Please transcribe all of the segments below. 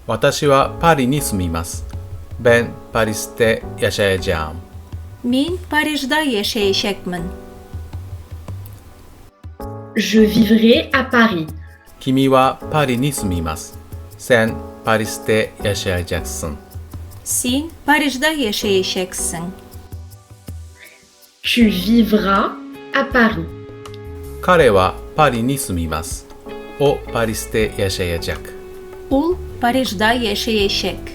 私はパリに住みます。Ben Paris'te yaşayacağım. Мин Парижда яшәячәкмен. Je vivrai à Paris. 君はパリに住みます。Sen Paris'te yaşayacaksın. Син Парижда яшәячәксең. Tu vivras à Paris. 彼はパリに住みます。O Paris'te yaşayacak. Ул Парижда яшәячәк.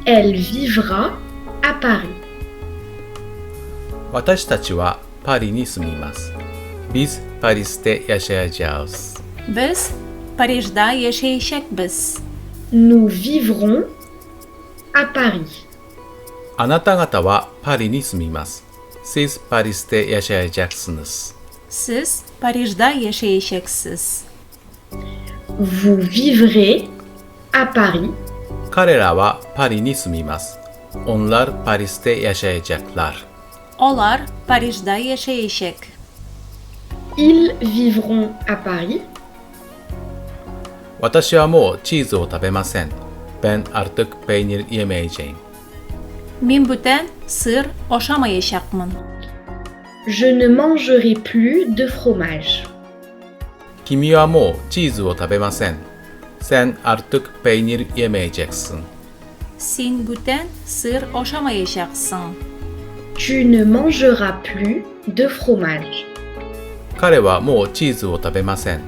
Elle vivra à Paris. 私たちはパリに住みます。Biz Paris'te yaşayacağız. Без Парижда яшәячәкбез. Nous vivrons à Paris. あなた方はパリに住みます。Siz Paris'te yaşayacaksınız. Сез Парижда яшәячәксез. Vous vivrez à Paris. 彼らはパリに住みます。Onlar Paris'te yaşayacaklar. Алар Парижда яшәячәк. Ils vivront à Paris. 私はもうチーズを食べません。Ben artık peynir yemeyeceğim. Мин бүтән сыр ашамаячакмын. Je ne mangerai plus de fromage. 君はもうチーズを食べません。Sen artık peynir yemeyeceksin. Син бүтән сыр ашамаячаксың. Tu ne mangeras plus de fromage. 彼はもうチーズを食べません。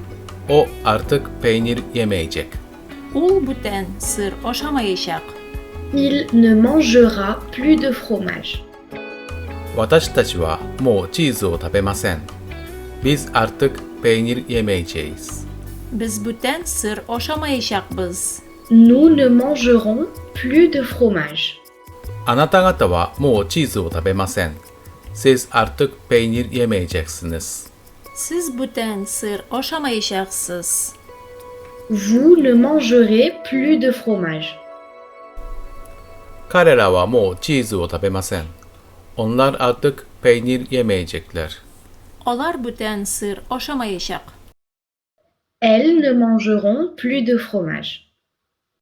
O artık peynir yemeyecek. Ул бүтән сыр ашамаячак. Il ne mangera plus de fromage. 私たちはもうチーズを食べません。Biz artık peynir yemeyeceğiz. Без бүтән сыр ашамаячакбыз. Nous ne mangerons plus de fromage. あなた方はもうチーズを食べません。Siz artık peynir yemeyeceksiniz. Сез бүтән сыр ашамаячаксыз. Vous ne mangerez plus de fromage. 彼らはもうチーズを食べません。Onlar artık peynir yemeyecekler. Алар бүтән сыр ашамаячак. Elles ne mangeront plus de fromage.